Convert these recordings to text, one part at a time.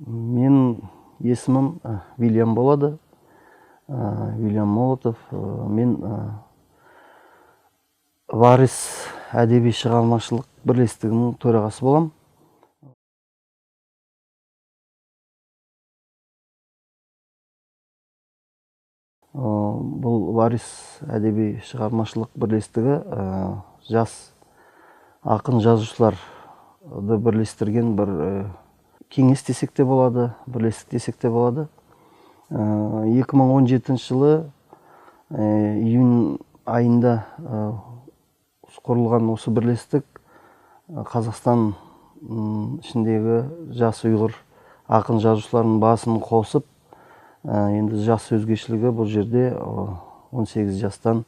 Менің есімім Вильям болады. Вильям Молотов. Мен Варис әдеби шығармашылық бірлестігінің төрағасы болам. Бұл Варис әдеби шығармашылық бірлестігі жас ақын жазушыларды бірлестірген бір кеңес десек те болады, бірлестік десек те болады. 2017 жылы июнь айында құрылған осы бірлестік Қазақстан ішіндегі жас ұйғыр ақын жазушыларының басын қосып, енді жас өзгешілігі бұл жерде 18 жастан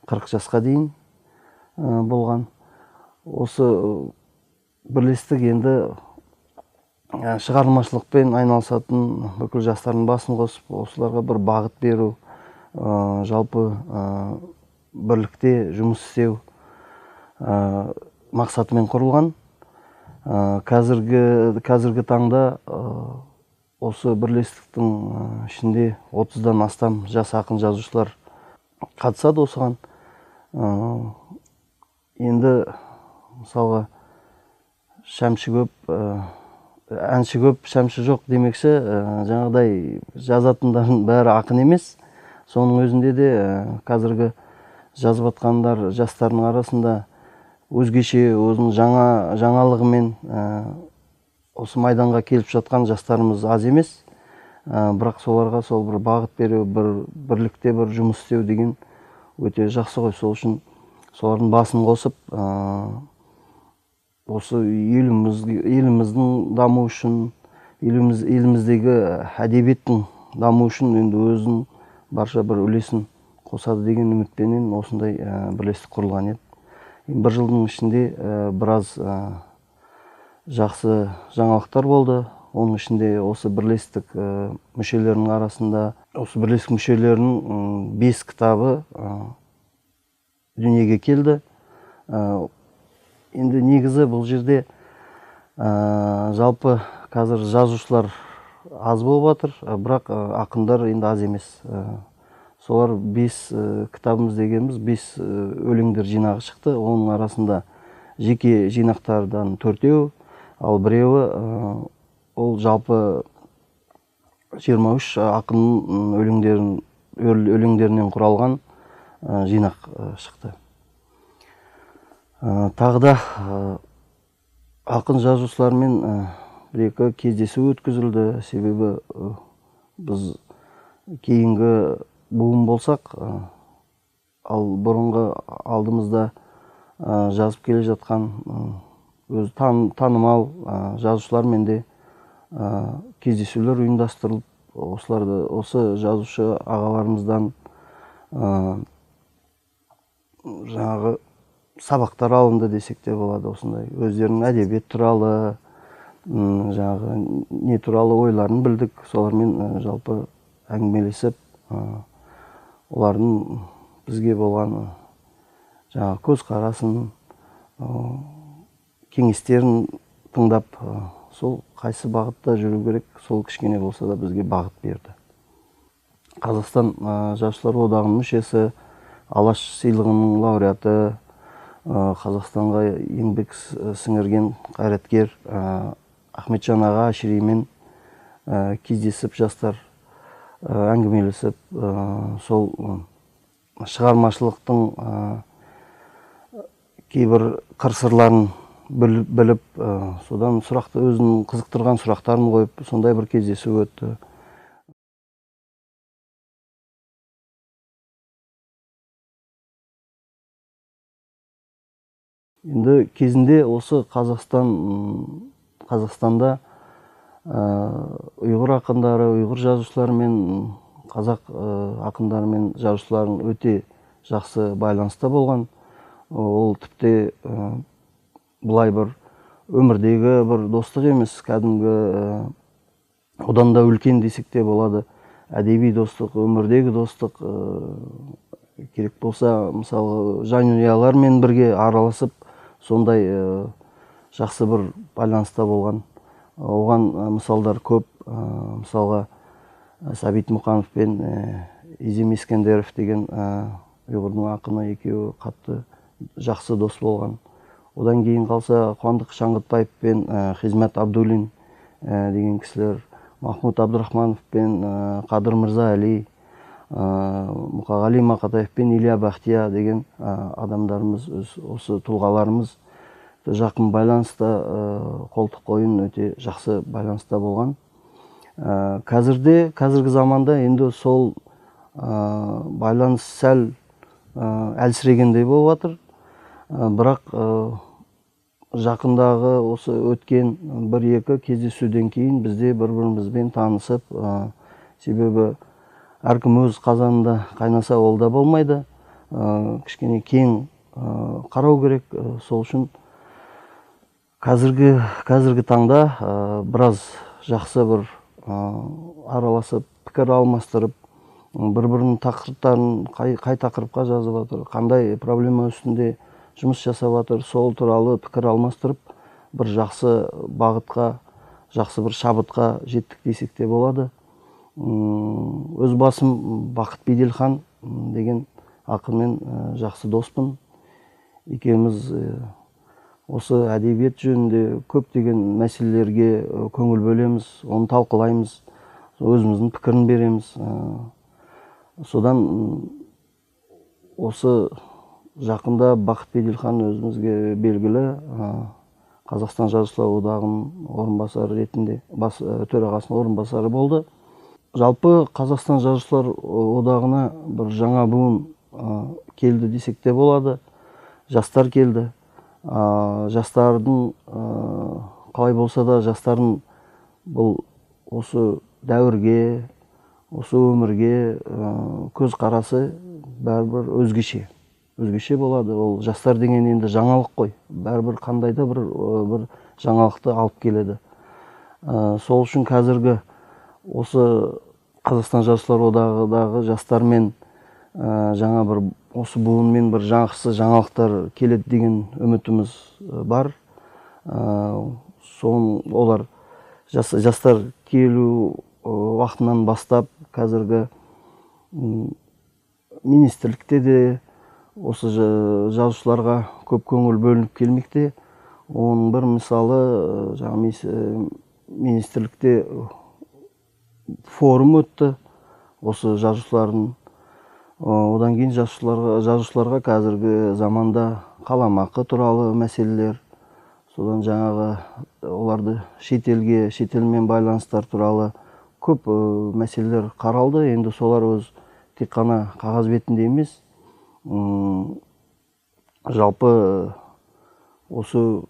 40 жасқа дейін болған. Осы бірлестік енді шығармашылықпен айналысатын бүкіл жастардың басын қосып, осыларға бір бағыт беру, жалпы бірлікте жұмыс істеу мақсатымен құрылған. Қазіргі таңда осы бірлестіктің ішінде 30-дан астам жас ақын жазушылар қатысады осыған. Енді мысалға шәмші көп, әнші көп, шәмші жоқ демекші, жаңағыдай жазатындардың бәрі ақын емес. Соның өзінде де қазіргі жазып жатқандар жастардың арасында өзгеше өзінің жаңалығымен осы майданға келіп жатқан жастарымыз аз емес. Бірақ соларға сол бір бағыт беру, бір бірлікте бір жұмыс істеу деген өте жақсы ғой. Сол үшін солардың басын қосып, осы еліміздің дамуы үшін, еліміздегі әдебиеттің дамуы үшін енді өзінің барша бір үлесін қосады деген үмітпенен осындай бірлестік құрылған еді. Бір жылдың ішінде біраз жақсы жаңалықтар болды. Оның ішінде осы бірлестік мүшелерінің арасында, осы бірлестік мүшелерінің 5 кітабы дүниеге келді. Енді негізі бұл жерде жалпы қазір жазушылар аз болып жатыр, бірақ ақындар енді аз емес. Солар 5 кітабымыз дегеніміз 5 өлеңдер жинағы шықты. Оның арасында жеке жинақтардан 4-еу, ал біреуі ол жалпы 23 ақынның өлеңдерінен құралған жинақ шықты. Тағы да ақын жазушылармен бір-екі кездесу өткізілді. Себебі біз кейінгі буын болсақ, ал бұрынғы алдымызда жазып келе жатқан өзі танымал жазушылармен де кездесулер ұйымдастырылып, осы жазушы ағаларымыздан жаңағы сабақтар алынды десек те болады. Осындай өздерінің әдебиет туралы, жаңағы не туралы ойларын білдік. Солармен жалпы әңгімелесіп, олардың бізге болған жаңағы көзқарасын, кеңестерін тыңдап, сол қайсы бағытта жүру керек, сол кішкене болса да бізге бағыт берді. Қазақстан Жазушылар одағының мүшесі, Алаш сыйлығының лауреаты, Қазақстанға еңбек сіңірген қайраткер Ахметжан аға Аширимен кездесіп, жастар әңгімелесіп, сол шығармашылықтың кейбір қыр-сырларын біліп, содан сұрақты, өзінің қызықтырған сұрақтарын қойып, сондай бір кездесу өтті. Енді кезінде осы Қазақстанда ұйғыр ақындары, ұйғыр жазушылары мен қазақ ақындары мен жазушыларының өте жақсы байланыста болған. Ол тіпті былай бір өмірдегі бір достық емес, кәдімгі одан да үлкен десек те болады. Әдеби достық, өмірдегі достық, керек болса, мысалы, жанұялармен бірге араласып, сондай жақсы бір байланыста болған. Оған мысалдар көп. Мысалға, Сәбит Мұқанов пен Изим Искендеров деген ұйғырдың ақыны екеуі қатты жақсы дос болған. Одан кейін қалса Қуандық Шаңғытбаев пен Хизмат Абдуллин деген кісілер, Махмуд Абдрахманов пен Қадыр Мырза Әли, Мұқағали Мақатаев пен Илья Бахтия деген адамдарымыз, осы тұлғаларымыз жақын байланыста, қолтық қойын өте жақсы байланыста болған. Қазіргі заманда енді сол байланыс сәл әлсірегендей болып жатыр. Бірақ жақындағы осы өткен бір-екі кездесуден кейін бізде бір-бірімізбен танысып, себебі әркім өз қазанында қайнаса ол да болмайды. Кішкене кең қарау керек. Сол үшін қазіргі таңда біраз жақсы бір араласып, пікір алмастырып, бір-бірінің тақырыптарын қай тақырыпқа жазып жатыр, қандай проблема үстінде жұмыс жасап жатыр, сол туралы пікір алмастырып, бір жақсы бағытқа, жақсы бір шабытқа жеттік десек те болады. Өз басым Бақыт Беделхан деген ақынмен жақсы доспын. Екеуміз осы әдебиет жөнінде көптеген мәселелерге көңіл бөлеміз, оны талқылаймыз, өзіміздің пікірін береміз. Содан осы жақында Бақыт Беделхан өзімізге белгілі Қазақстан Жазушылар одағының орынбасары ретінде, бас төрағасының орынбасары болды. Жалпы Қазақстан Жазушылар одағына бір жаңа буын келді десек те болады. Жастар келді. Жастардың қалай болса да жастардың бұл осы дәуірге, осы өмірге көзқарасы бәрібір өзгеше. Өзгеше болады. Ол жастар деген енді жаңалық қой. Бәрібір қандай да бір жаңалықты алып келеді. Сол үшін қазіргі осы Қазақстан Жазушылар одағындағы жастармен жаңа бір осы буынмен бір жақсы жаңалықтар келеді деген үмітіміз бар. Сон олар жастар келу уақытынан бастап қазіргі министрлікте де осы жазушыларға көп көңіл бөлініп келмекте. Оның бір мысалы, жаңа министрлікте форум өтті осы жазушылардың. Одан кейін жазушыларға қазіргі заманда қаламақы туралы мәселелер, содан жаңағы оларды шетелмен байланыстар туралы көп мәселелер қаралды. Енді солар өз тек қана қағаз бетінде емес, жалпы осы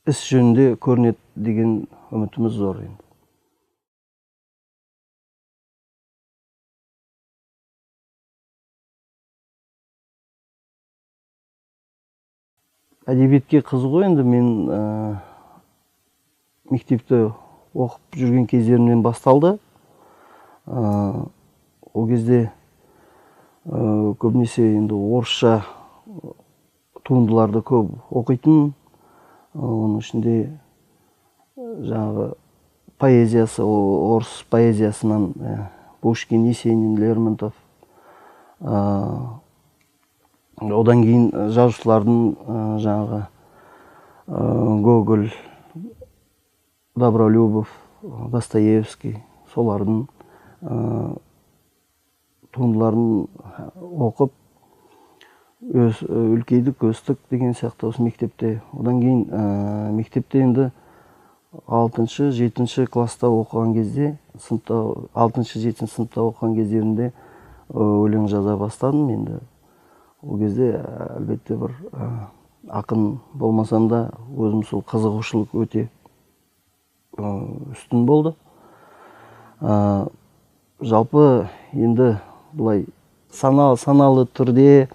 іс жүзінде көрінеді деген үмітіміз зор енді. Әдебиетке қызығу енді мен мектепте оқып жүрген кездерімнен басталды. Ол кезде көбінесе енді орысша туындыларды көп оқитын. Оның ішінде жаңағы поэзиясы, орыс поэзиясынан Пушкин, Есенин, Лермонтов. Одан кейін жазушылардың жаңағы Гоголь, Добролюбов, Достоевский, солардың туындыларын оқып үлкейдік, өстік деген сияқты осы мектепте. Одан кейін мектепте енді алтыншы, жетінші класста оқыған кезде, сыныпта, алтыншы, жетінші сыныпта оқыған кездерімде өлең жаза бастадым енді. Ол кезде әлбетте бір ақын болмасам да өзім сол қызығушылық өте үстін болды. Жалпы енді былай саналы түрде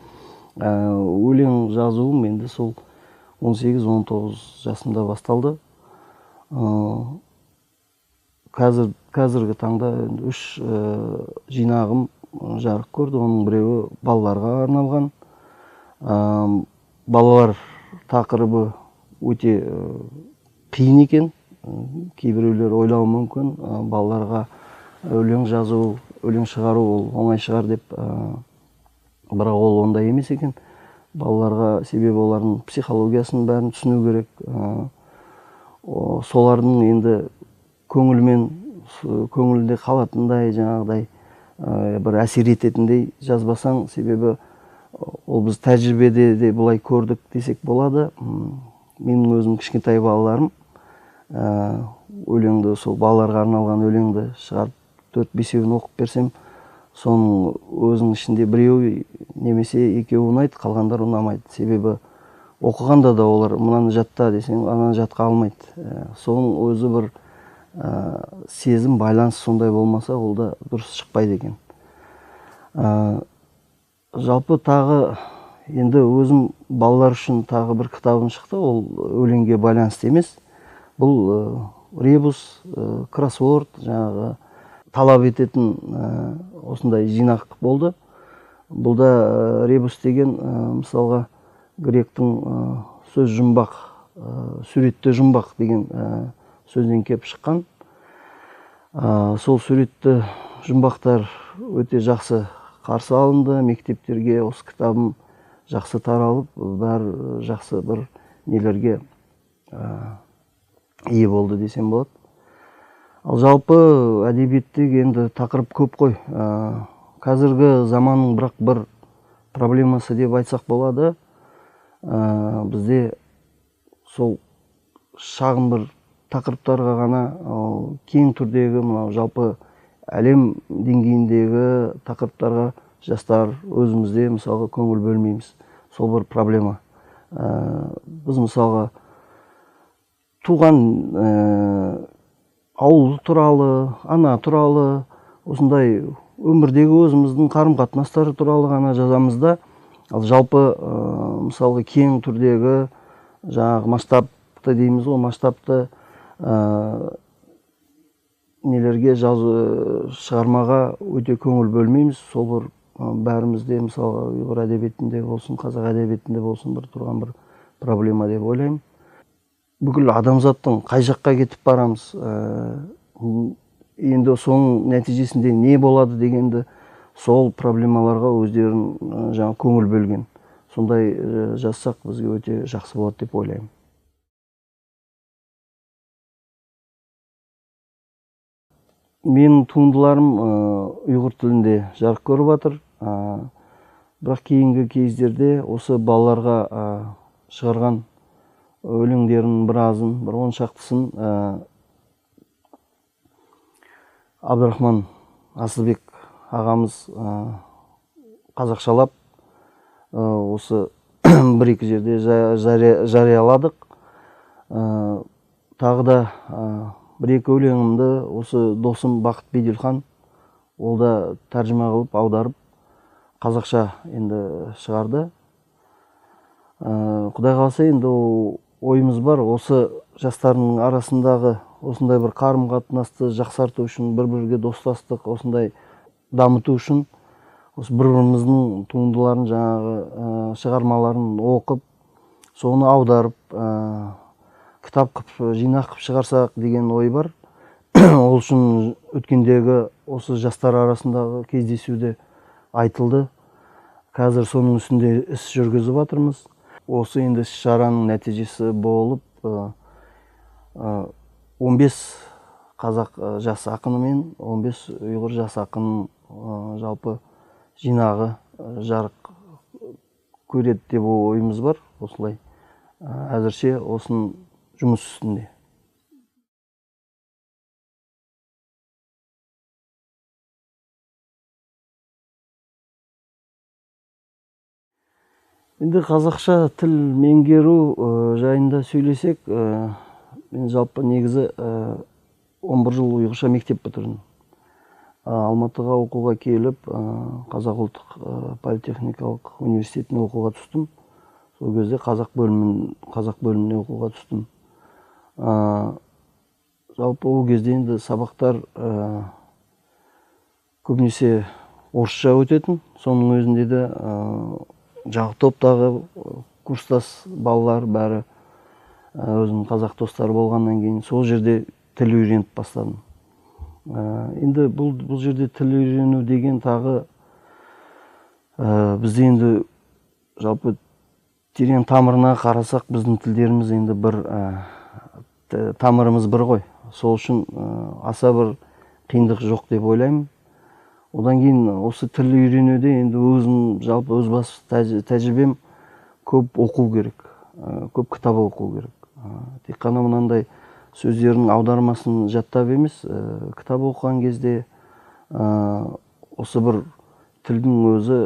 өлең жазуым енді сол он сегіз, он тоғыз жасымда басталды. Қазіргі таңда енді үш жинағым жарық көрді. Оның біреуі балаларға арналған. Балалар тақырыбы өте қиын екен. Кейбіреулер ойлауы мүмкін, балаларға өлең жазу, өлең шығару ол оңай шығар деп, бірақ ол ондай емес екен. Балаларға, себебі олардың психологиясын бәрін түсіну керек. Солардың енді көңілімен, көңілінде қалатындай, жаңағыдай бір әсер ететіндей жазбасаң, себебі ол біз тәжірибеде де былай көрдік десек болады. Менің өзім кішкентай балаларым өлеңді, сол балаларға арналған өлеңді шығарып 4-5-еуін оқып берсем, соның өзінің ішінде біреуі немесе екеуі ұнайды, қалғандары ұнамайды. Себебі оқығанда да олар мынаны жатта десең, ананы жатқа алмайды. Соның өзі бір сезім, байланыс сондай болмаса, ол да дұрыс шықпайды екен. Жалпы тағы енді өзім балалар үшін тағы бір кітабым шықты, ол өлеңге байланысты емес. Бұл ребус, кроссворд, жаңағы талап ететін осындай жинақ болды. Бұл да ребус деген, мысалға, гректің сөз жұмбақ, суретті жұмбақ деген сөзден кеп шыққан. Сол суретті жұмбақтар өте жақсы қарсы алынды. Мектептерге осы кітабым жақсы таралып, бәрі жақсы бір нелерге ие болды десем болады. Ал жалпы әдебиеттегі енді тақырып көп қой. Қазіргі заманның бірақ бір проблемасы деп айтсақ болады. Бізде сол шағын бір тақырыптарға ғана, кең түрдегі мынау жалпы әлем деңгейіндегі тақырыптарға жастар өзімізде мысалға көңіл бөлмейміз. Сол бір проблема. Біз мысалға туған ауыл туралы, ана туралы, осындай өмірдегі өзіміздің қарым-қатынастары туралы ғана жазамыз да. Ал жалпы мысалға кең түрдегі жаңағы масштабты дейміз ғой, масштабты нелерге жазу, шығармаға өте көңіл бөлмейміз. Сол бір бәрімізде мысалға ұйғыр әдебиетінде болсын, қазақ әдебиетінде болсын бір тұрған бір проблема деп ойлаймын. Бүкіл адамзаттың қай жаққа кетіп барамыз, енді соның нәтижесінде не болады дегенді, сол проблемаларға өздерін жаңа көңіл бөлген. Сондай жазсақ бізге өте жақсы болады деп ойлаймын. Менің туындыларым ұйғыр тілінде жарық көріп жатыр. Бірақ кейінгі кездерде осы балаларға шығарған өлеңдерінің біразын, бір 10 шақтысын Абдрахман Асылбек ағамыз қазақшалап осы бір-екі жерде жарияладық. Тағы да бір-екі өлеңімді осы досым Бақыт Беделхан, ол да тәржіма қылып, аударып, қазақша енді шығарды. Құдай қаласа енді ойымыз бар, осы жастардың арасындағы осындай бір қарым-қатынасты жақсарту үшін, бір-бірге достастық осындай дамыту үшін осы бір-біріміздің туындыларын, жаңағы шығармаларын оқып, соны аударып, кітап қып, жинақ қып шығарсақ деген ой бар. Ол үшін өткендегі осы жастар арасындағы кездесуде айтылды. Қазір соның үстінде іс жүргізіп жатырмыз. Осы енді іс-шараның нәтижесі болып, 15 қазақ жас ақыны мен 15 ұйғыр жас ақының жалпы жинағы жарық көреді деп ойымыз бар. Осылай әзірше осының жұмыс үстінде. Енді қазақша тіл меңгеру жайында сөйлесек, мен жалпы негізі 11 жыл ұйғырша мектеп бітірдім. Алматыға оқуға келіп, Қазақ ұлттық политехникалық университетіне оқуға түстім. Сол кезде қазақ бөліміне оқуға түстім. Жалпы ол кезде енді сабақтар көбінесе орысша өтетін. Соның өзінде де жаңағы топтағы курстас балалар бәрі Өзімнің қазақ достары болғаннан кейін сол жерде тіл үйреніп бастадым. Енді бұл жерде тіл үйрену деген тағы бізде енді жалпы терең тамырына қарасақ, біздің тілдеріміз енді бір, тамырымыз бір ғой. Сол үшін аса бір қиындық жоқ деп ойлаймын. Одан кейін осы тіл үйренуде енді өзім жалпы өз бас тәжірибем көп оқу керек, көп кітап оқу керек. Тек қана мынандай сөздердің аудармасын жаттап емес, кітап оқыған кезде осы бір тілдің өзі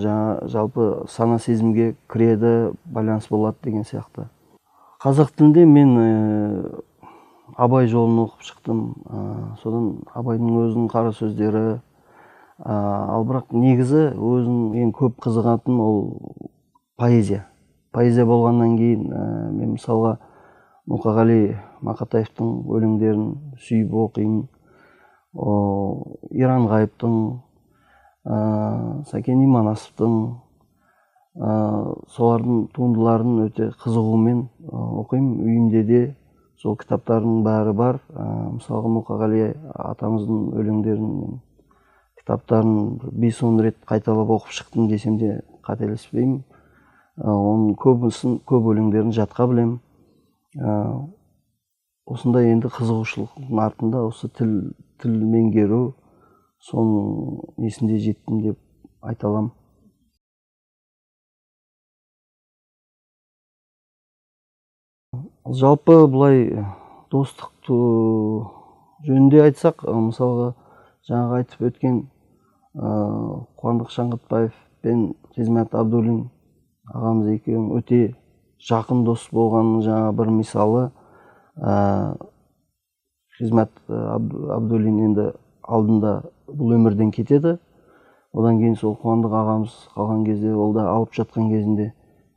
жаңа жалпы сана сезімге кіреді, байланыс болады деген сияқты. Қазақ тілінде мен Абай жолын оқып шықтым. Содан Абайдың өзінің қара сөздері, ал бірақ негізі өзім ең көп қызығатын ол поэзия. Поэзия болғаннан кейін мен мысалға Мұқағали Мақатаевтың өлеңдерін сүйіп оқимын, Иран Ғайыптың, Сәкен Иманасовтың, солардың туындыларын өте қызығумен оқимын. Үйімде де сол кітаптардың бәрі бар. Мысалға Мұқағали атамыздың өлеңдерін мен кітаптарын 5-10 рет қайталап оқып шықтым десем де қателеспеймін. Оның көп өлеңдерін жатқа білемін. Осындай енді қызығушылықтың артында осы тіл меңгеру, соның несінде жеттім деп айта аламын. Жалпы былай достық жөнінде айтсақ, мысалға жаңағы айтып өткен Қуандық Шаңғытбаев пен Хизмат Абдуллин ағамыз екеуінің өте жақын дос болғанының жаңа бір мысалы. Хизмат Абдуллин енді алдында бұл өмірден кетеді. Одан кейін сол Қуандық ағамыз қалған кезде, ол да алып жатқан кезінде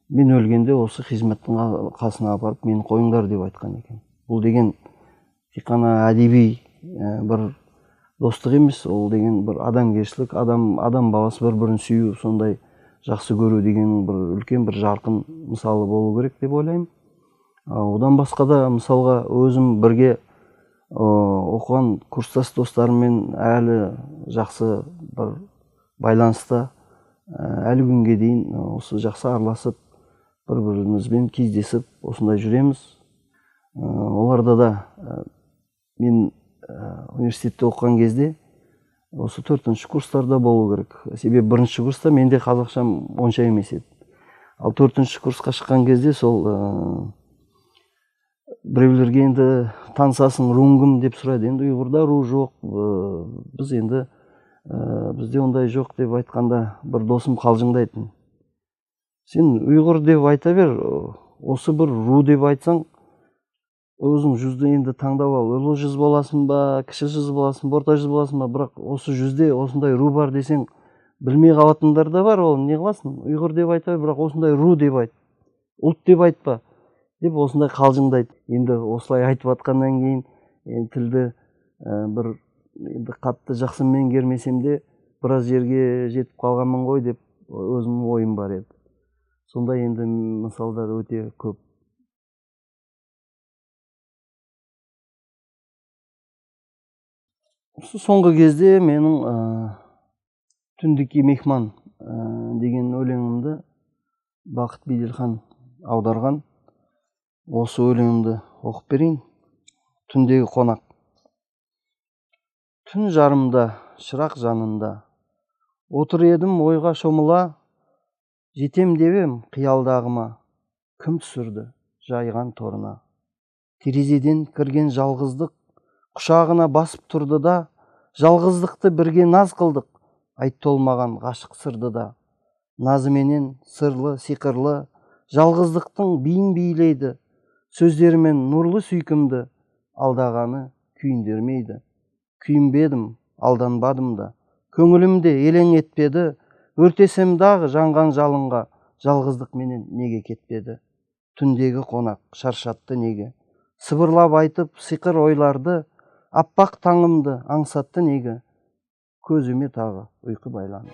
мен өлгенде осы Хизматтың қасына апарып мені қойыңдар деп айтқан екен. Бұл деген тек қана әдеби бір достық емес, ол деген бір адамгершілік, адам баласы бір-бірін сүю, сондай жақсы көру деген бір үлкен бір жарқын мысалы болу керек деп ойлаймын. Одан басқа да мысалға өзім бірге оқыған курстас достарыммен әлі жақсы бір байланыста, әлі күнге дейін осы жақсы араласып, бір-бірімізбен кездесіп осындай жүреміз. Оларда да мен университетте оқыған кезде осы 4-ші курстарда болу керек. Себебі 1-ші курста менде қазақшам онша емес еді. Ал 4-ші курсқа шыққан кезде сол біреулерге енді танысасың, руың кім деп сұрайды. Енді ұйғырда ру жоқ, біз енді бізде ондай жоқ деп айтқанда бір досым қалжыңдайтын. Сен ұйғыр деп айта бер, осы бір ру деп айтсаң, өзің жүзді енді таңдап ал. Ұлы жүз боласың ба, кіші жүз боласың ба, орта жүз боласың ба, бірақ осы жүзде осындай ру бар десең, білмей қалатындар да бар, ол не қыласың? Ұйғыр деп айта бер, бірақ осындай ру деп айт, ұлт деп айтпа деп осындай қалжыңдайды. Енді осылай айтып атқаннан кейін енді тілді бір енді қатты жақсы меңгермесем де біраз жерге жетіп қалғанмын ғой деп өзімнің ойым бар еді. Сондай енді мысалдар өте көп. Осы соңғы кезде менің Түндікке мехман деген өлеңімді Бақыт Беделхан аударған. Осы өлеңімді оқып берейін. Түндегі қонақ. Түн жарымда, шырақ жанында, отыр едім ойға шомыла, жетем деп ем қиялдағыма, кім түсірді жайған торына. Терезеден кірген жалғыздық, құшағына басып тұрды да, жалғыздықты бірге наз қылдық, айттолмаған ғашық сырды да. Назыменен сырлы, сиқырлы, жалғыздықтың биін билейді, сөздерімен нұрлы сүйкімді, алдағаны күйіндірмейді. Күйінбедім, алданбадым да, көңілімде елең етпеді, өртесем дағы жанған жалынға, жалғыздық менен неге кетпеді. Түндегі қонақ шаршатты неге, сыбырлап айтып сиқыр ойларды, аппақ таңымды аңсатты неге, көзіме тағы ұйқы байланды.